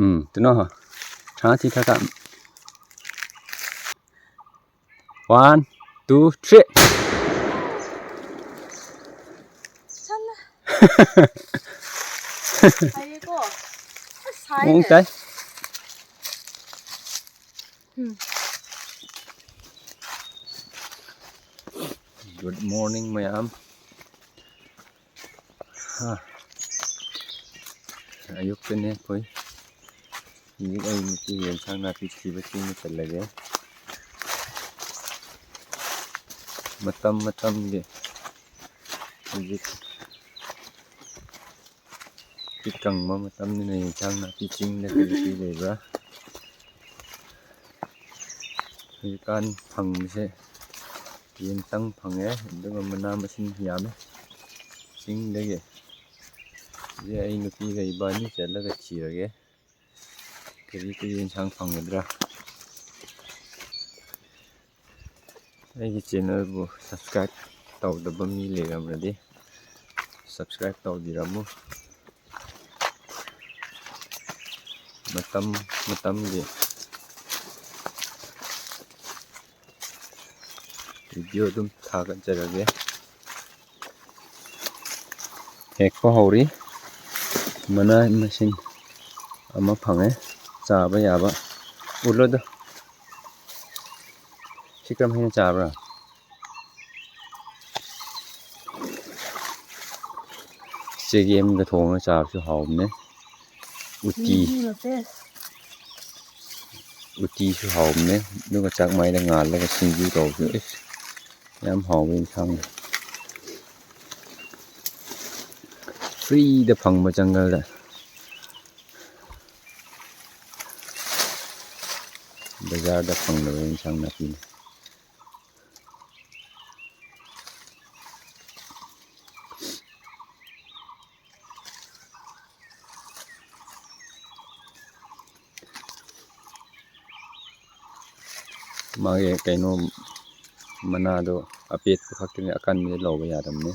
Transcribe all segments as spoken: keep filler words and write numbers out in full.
ꯎꯝ, ꯇꯨꯅꯣ ꯍꯣ꯫ ꯁꯥ ꯊꯤ ꯊꯥ ꯊꯥ꯫ One, two, three꯫ ꯁꯥꯟꯅ꯫ ꯍꯥꯏꯌꯦꯀꯣ꯫ ꯑꯁ, ꯃꯑꯣꯡ ꯁꯥꯏꯅꯦ꯫ ꯇꯥꯏ꯫ ꯎꯝ꯫ Good morning, ꯃꯌꯥꯝ꯫ ꯍꯥ꯫ ꯑꯌꯨꯛꯇꯅꯦ ꯑꯩꯈꯣꯏ꯫ ꯍꯧꯖꯤꯛ ꯑꯩ ꯅꯨꯄꯤꯒꯤ ꯑꯦꯟꯁꯥꯡ ꯅꯥꯄꯤ ꯊꯤꯕ ꯆꯦꯟꯕ ꯆꯠꯂꯒꯦ꯫ ꯃꯇꯝ ꯃꯇꯝꯒꯤ ꯍꯧꯖꯤꯛ ꯄꯤꯛ ꯀꯪꯕ ꯃꯇꯝꯅꯤꯅ ꯌꯦꯟꯁꯥꯡ ꯅꯥꯄꯤ ꯆꯤꯡꯗ ꯀꯔꯤ ꯀꯔꯤ ꯂꯩꯕ꯭ꯔꯥ? ꯍꯧꯖꯤꯛꯀꯥꯟ ꯐꯪꯕꯁꯦ ꯌꯦꯟꯇꯪ ꯐꯪꯉꯦ, ꯑꯗꯨꯒ ꯃꯅꯥ ꯃꯁꯤꯡ ꯌꯥꯝꯃꯦ ꯆꯤꯡꯗꯒꯤ꯫ ꯍꯧꯖꯤꯛ ꯑꯩ ꯅꯨꯄꯤꯒ ꯏꯕꯥꯅꯤ ꯆꯠꯂꯒ ꯊꯤꯔꯒꯦ꯫ ꯀꯔꯤ ꯀꯔꯤ ꯌꯦꯟꯁꯥꯡ ꯐꯪꯒꯗ꯭ꯔꯥ? ꯑꯩꯒꯤ ꯆꯦꯅꯦꯜꯕꯨ subscribe ꯇꯧꯗꯕ ꯃꯤ ꯂꯩꯔꯝꯂꯗꯤ subscribe ꯇꯧꯕꯤꯔꯝꯃꯨ꯫ ꯃꯇꯝ ꯃꯇꯝꯒꯤ video ꯑꯗꯨꯝ ꯊꯥꯒꯠꯆꯔꯒꯦ꯫ ꯍꯦꯛꯄ ꯍꯧꯔꯤ꯫ ꯃꯅꯥ ꯃꯁꯤꯡ ꯑꯃ ꯐꯪꯉꯦ, ꯆꯥꯕ ꯌꯥꯕ꯫ ꯎꯠꯂꯣꯗ꯫ ꯁꯤ ꯀꯔꯝ ꯍꯥꯏꯅ ꯆꯥꯕ꯭ꯔꯥ? ꯆꯒꯦꯝꯒ ꯊꯣꯡꯉꯒ ꯆꯥꯕꯁꯨ ꯍꯥꯎꯕꯅꯦ꯫ ꯎꯇꯤ꯫ ꯃꯤꯒꯤ ꯃꯄꯦꯁ꯫ ꯎꯇꯤꯁꯨ ꯍꯥꯎꯕꯅꯦ꯫ ꯑꯗꯨꯒ ꯆꯥꯛ ꯃꯥꯏꯗ ꯉꯥꯜꯂꯒ ꯁꯤꯡꯖꯨ ꯇꯧꯕꯁꯨ, ꯏꯁ, ꯌꯥꯝ ꯍꯥꯎꯕ ꯏꯟꯁꯥꯡꯅꯤ꯫ Freeꯗ ꯐꯪꯕ ꯖꯪꯒꯜꯗ꯫ ꯕꯖꯥꯔꯗ ꯐꯪꯗꯕ ꯏꯟꯁꯥꯡ ꯅꯥꯄꯤꯅꯤ꯫ ꯃꯥꯒꯤ ꯀꯩꯅꯣ ꯃꯅꯥꯗꯣ ꯑꯄꯦꯠꯄ ꯈꯛꯇꯅꯤ, ꯑꯀꯟꯕꯗꯤ ꯂꯧꯕ ꯌꯥꯗꯕꯅꯤ꯫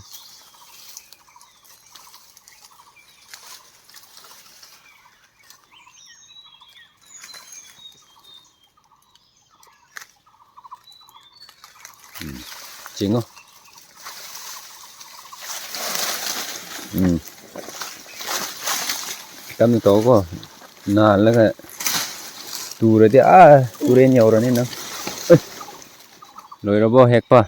ꯆꯤꯡꯉꯣ꯫ ꯎꯝ꯫ ꯇꯞꯅ ꯇꯧꯀꯣ꯫ ꯅꯥꯜꯂꯒ ꯇꯨꯔꯗꯤ ꯑꯥ ꯇꯨꯔꯦꯟ ꯌꯧꯔꯅꯤ ꯅꯪ꯫ ꯑꯦ! ꯂꯣꯏꯔꯕꯣ ꯍꯦꯛꯄ?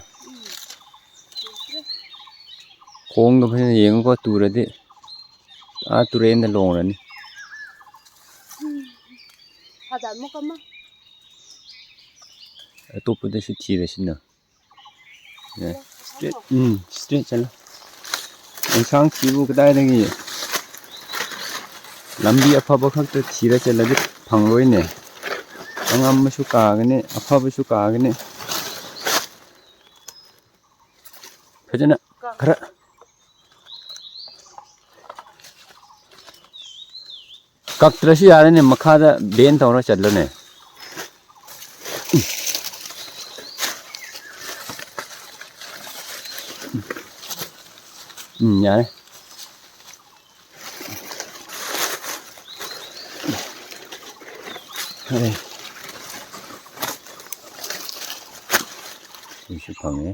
ꯈꯣꯡꯗꯣ ꯐꯖꯅ ꯌꯦꯡꯉꯨꯀꯣ, ꯇꯨꯔꯗꯤ ꯑꯥ ꯇꯨꯔꯦꯟꯗ ꯂꯣꯡꯔꯅꯤ꯫ ꯑꯇꯣꯞꯄꯗꯁꯨ ꯊꯤꯔꯁꯤꯅ꯫ ꯑꯦ, straight, ꯎꯝ, straight ꯆꯠꯂꯣ꯫ ꯑꯦꯟꯁꯥꯡ ꯊꯤꯕꯨ ꯀꯗꯥꯏꯗꯒꯤ? ꯂꯝꯕꯤ ꯑꯐꯕ ꯈꯛꯇ ꯊꯤꯔ ꯆꯠꯂꯗꯤ ꯐꯪꯂꯣꯏꯅꯦ꯫ ꯑꯉꯝꯕꯁꯨ ꯀꯥꯒꯅꯤ, ꯑꯐꯕꯁꯨ ꯀꯥꯒꯅꯤ꯫ ꯐꯖꯅ ꯈꯔ ꯀꯛꯇ꯭ꯔꯁꯨ ꯌꯥꯔꯦꯅꯦ, ꯃꯈꯥꯗ bend ꯇꯧꯔ ꯆꯠꯂꯣꯅꯦ꯫ ꯎꯝ, ꯌꯥꯔꯦ꯫ ꯍꯣꯏ꯫ ꯁꯤꯁꯨ ꯐꯪꯉꯦ꯫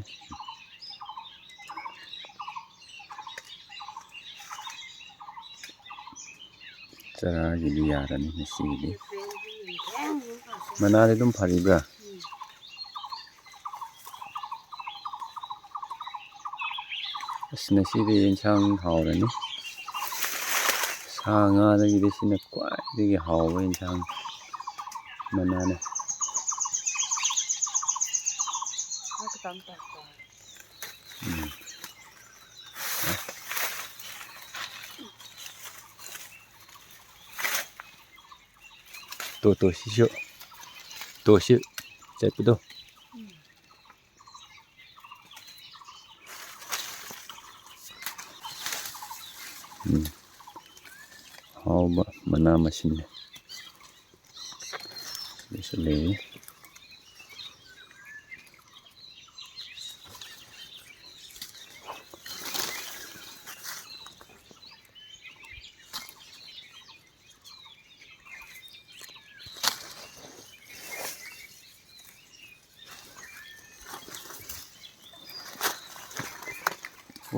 ꯆꯔꯥꯒꯤꯗꯤ ꯌꯥꯔꯅꯤ ꯉꯁꯤꯒꯤꯗꯤ꯫ ꯃꯅꯥꯗꯤ ꯑꯗꯨꯝ ꯐꯔꯤꯕ꯭ꯔꯥ? ꯑꯁ, ꯉꯁꯤꯗꯤ ꯌꯦꯟꯁꯥꯡ ꯍꯥꯎꯔꯅꯤ꯫ ꯁꯥ ꯉꯥꯗꯒꯤꯗꯤ ꯁꯤꯅ ꯈ꯭ꯋꯥꯏꯗꯒꯤ ꯍꯥꯎꯕ ꯌꯦꯟꯁꯥꯡ ꯃꯅꯥꯅꯦ꯫ ꯎꯝ꯫ ꯇꯣ, ꯇꯣ, ꯁꯤꯁꯨ, ꯇꯣ, ꯁꯤ ꯆꯠꯄꯗꯣ꯫ ꯎꯝ꯫ ꯍꯥꯎꯕ ꯃꯅꯥ ꯃꯁꯤꯡꯅꯤ꯫ ꯁꯤꯁꯨ ꯂꯩ꯫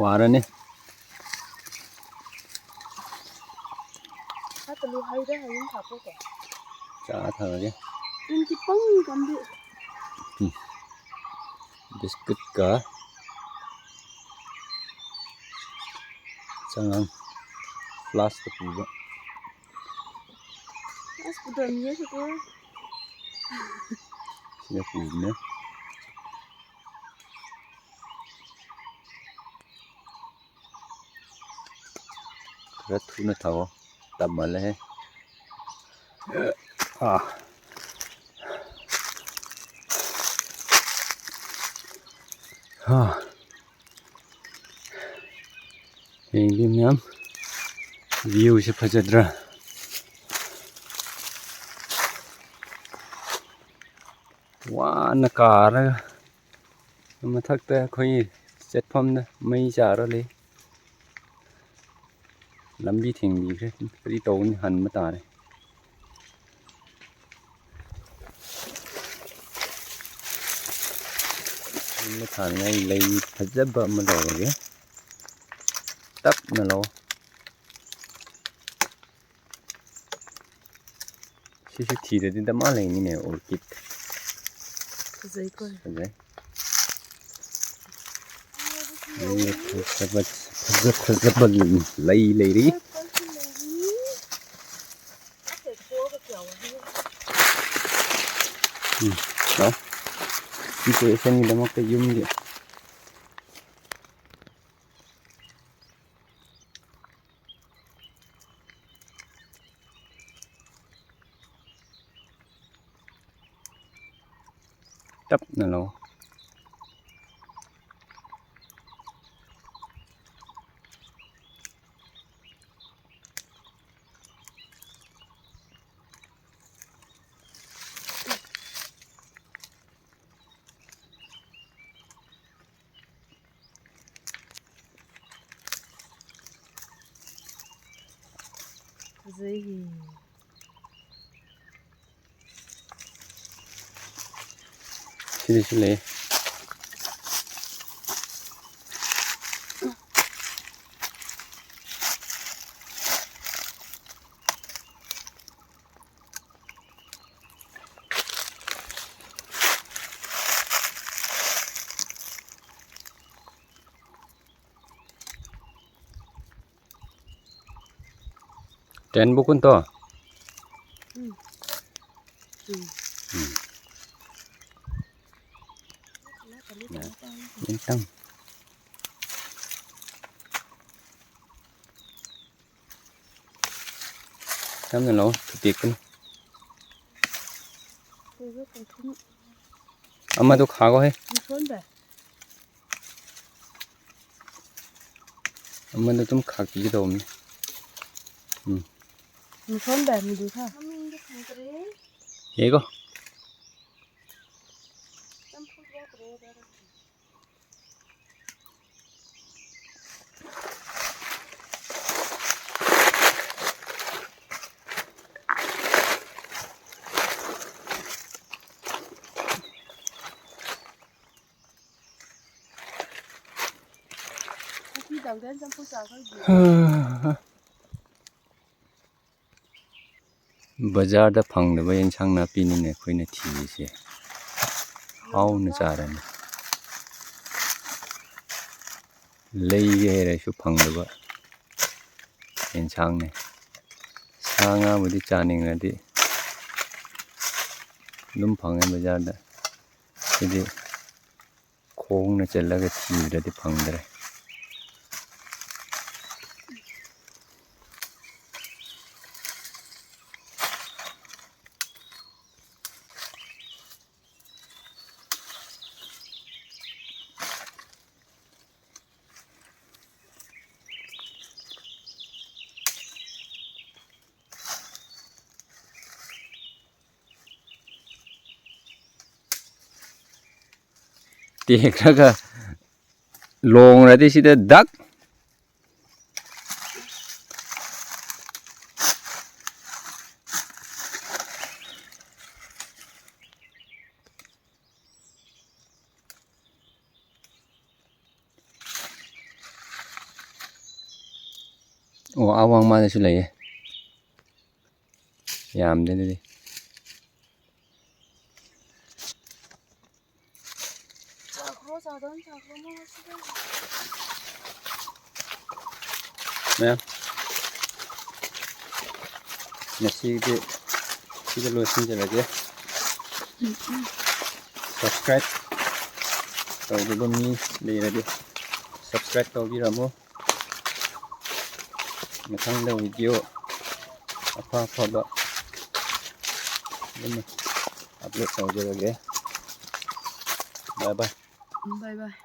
ꯋꯥꯔꯅꯤ꯫ ꯍꯥꯠꯇꯂꯨ ꯍꯩꯗ ꯍꯌꯦꯡ ꯊꯥꯛꯄꯣꯀꯣ꯫ ꯆꯥ ꯊꯛꯑꯒꯦ꯫ ꯇꯤꯟ ꯈꯤꯇꯪ ꯀꯝꯗꯤ꯫ ꯎꯝ꯫ ꯕꯤꯁꯀꯤꯠꯀ ꯆꯉꯥꯡ ꯐ꯭ꯂꯥꯁꯇ ꯄꯨꯕ꯫ ꯑꯁ, ꯄꯨꯊꯣꯛꯅꯤꯡꯉꯦ ꯁꯤꯀꯣ꯫ ꯁꯤꯗ ꯄꯨꯕꯅꯦ꯫ ꯈꯔ ꯊꯨꯅ ꯊꯥꯎꯑꯣ, ꯇꯞꯃꯜꯂꯦꯍꯦ꯫ ꯑꯥ꯫ ꯍꯥ꯫ ꯌꯦꯡꯗꯤ ꯃꯌꯥꯝ, ꯚ꯭ꯌꯨꯁꯦ ꯐꯖꯗ꯭ꯔꯥ? ꯋꯥꯅ ꯀꯥꯔꯒ ꯃꯊꯛꯇ ꯑꯩꯈꯣꯏꯒꯤ ꯆꯠꯐꯝꯗ ꯃꯩ ꯆꯥꯔ ꯂꯩ꯫ ꯂꯝꯕꯤ ꯊꯤꯡꯕꯤꯈ꯭ꯔꯦ꯫ ꯀꯔꯤ ꯇꯧꯒꯅꯤ? ꯍꯟꯕ ꯇꯥꯔꯦ꯫ ꯍꯟꯕ ꯊꯥꯅꯤꯡꯉꯥꯏ ꯂꯩ ꯐꯖꯕ ꯑꯃ ꯂꯧꯔꯒꯦ꯫ ꯇꯞꯅ ꯂꯧ꯫ ꯁꯤꯁꯨ ꯊꯤꯔꯗꯤ ꯗꯃꯥ ꯂꯩꯅꯤꯅꯦ, orchid꯫ ꯐꯖꯩꯀꯣ꯫ ꯐꯖꯩ꯫ ꯐꯖ ꯐꯖꯕ, ꯐꯖ ꯐꯖꯕ ꯂꯩ ꯂꯩꯔꯤ꯫ ꯎꯝ, ꯂꯥꯎ꯫ Decorationꯒꯤꯗꯃꯛꯇ ꯌꯨꯝꯒꯤ꯫ ꯇꯞꯅ ꯂꯧ꯫ ꯐꯖꯩꯌꯦ꯫ ꯁꯤꯗꯁꯨ ꯂꯩ꯫ Ten bukun to. Hmm. Hmm. Hmm. Ya. Bintang. Samna lo, tutik kan. ꯑꯃꯗꯣ ꯈꯥꯛꯑꯣꯍꯦ꯫ ꯑꯃꯗꯣ ꯑꯗꯨꯝ ꯈꯥꯛꯄꯤꯒꯦ ꯇꯧꯕꯅꯤ꯫ ꯎꯝ꯫ ꯌꯦꯡꯉꯣ꯫ ꯕꯖꯥꯔꯗ ꯐꯪꯗꯕ ꯑꯦꯟꯁꯥꯡ ꯅꯥꯄꯤꯅꯤꯅꯦ ꯑꯩꯈꯣꯏꯅ ꯊꯤꯔꯤꯁꯦ꯫ ꯍꯥꯎꯅ ꯆꯥꯔꯅꯤ꯫ ꯂꯩꯒꯦ ꯍꯥꯏꯔꯁꯨ ꯐꯪꯗꯕ ꯑꯦꯟꯁꯥꯡꯅꯦ꯫ ꯁꯥ ꯉꯥꯕꯨꯗꯤ ꯆꯥꯅꯤꯡꯉꯗꯤ ꯑꯗꯨꯝ ꯐꯪꯉꯦ ꯕꯖꯥꯔꯗ꯫ ꯁꯤꯗꯤ ꯈꯣꯡꯅ ꯆꯠꯂꯒ ꯊꯤꯕꯗꯗꯤ ꯐꯪꯗ꯭ꯔꯦ꯫ ꯇꯦꯛꯈ꯭ꯔꯒ ꯂꯣꯡꯔꯗꯤ ꯁꯤꯗ ꯗꯛ꯫ ꯑꯣ, ꯑꯥ ꯋꯥꯡꯃꯗꯁꯨ ꯂꯩꯌꯦ꯫ ꯌꯥꯝꯗꯦ ꯑꯗꯨꯗꯤ꯫ ꯆꯥꯈ꯭ꯔꯣ, ꯆꯥꯗꯪ ꯆꯥꯈ꯭ꯔꯣ, ꯃꯣꯏ ꯉꯁꯤꯗꯤ꯫ ꯃꯌꯥꯝ꯫ ꯉꯁꯤꯒꯤꯗꯤ ꯁꯤꯗ ꯂꯣꯏꯁꯤꯟꯖꯔꯒꯦ꯫ Subscribe ꯇꯧꯗꯕ ꯃꯤ ꯂꯩꯔꯗꯤ subscribe ꯇꯧꯕꯤꯔꯝꯃꯨ꯫ ꯃꯊꯪꯗ video ꯑꯐ ꯑꯐꯕ ꯑꯗꯨꯝ upload ꯇꯧꯖꯔꯒꯦ꯫ Bye bye꯫ Bye bye.